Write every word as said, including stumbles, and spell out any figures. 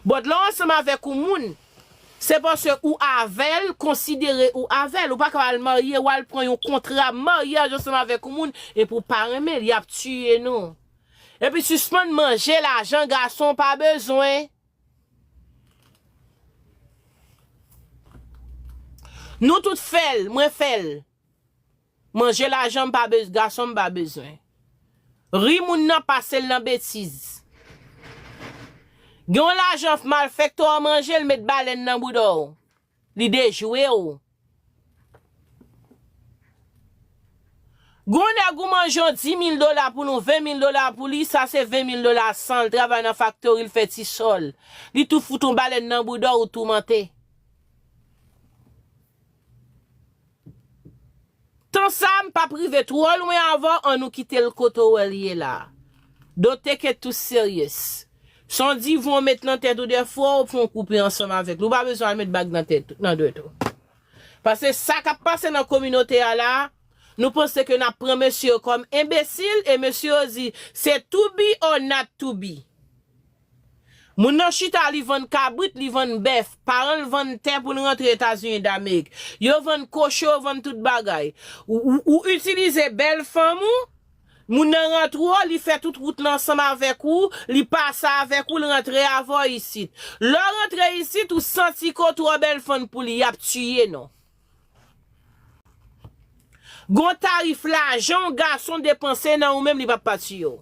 But lè w ansanm avèk yon moun, se paske ou avè l, konsidere ou avè l. Ou pa ka al marye, w al pran yon kontra maryaj ansanm avèk yon moun, epi w pa renmen l, y ap tiye nou. Epi sispann manje lajan gason w pa bezwen. Nou tout fè l, mwen fè l. Manje lajan m pa bezwen, gason m pa bezwen. Ri moun nan pase l nan betiz. Gen yon lajan malfektè w manje l met balèn nan bouda w. Li dejwe w. Gon nèg ou manje yon dis mil dola pou l, yon ven mil dola pou li, sa se ven mil dola san l, travay nan faktori, l fè ti sòl. Li tou fout yon balèn nan bouda w, ou toumante. Tan sa, m p ap rive twò lwen avè w, ann nou kite l kote w wè l ye la. Don't take it too serious. Se yon divon w met nan tèt ou dèfwa, w fè yon koupe ansanm avèk li. Ou pa bezwen al met bag nan tèt, nan dwèt ou. Paske sa k ap pase nan kominote a la, nou panse ke n ap pran mesye yo kòm enbesil, e mesye yo di, se to be or not to be. Moun nan chita, li vann kabrit, li vann bèf. Paran l vann tè pou l rantre Etazini Damerik. Yo vann kochon, yo vann tout bagay. Ou, ou, ou itilize bèl fanm ou, moun nan rantre w, li fè tout wout lan ansanm avèk ou, li pase avèk ou, l rantre avè w isit. Lè w rantre isit, ou santi ke w twò bèl fanm pou li, y ap tiye non. Gon tarif lajan yon gason depanse nan ou menm, li p ap pa tiye w.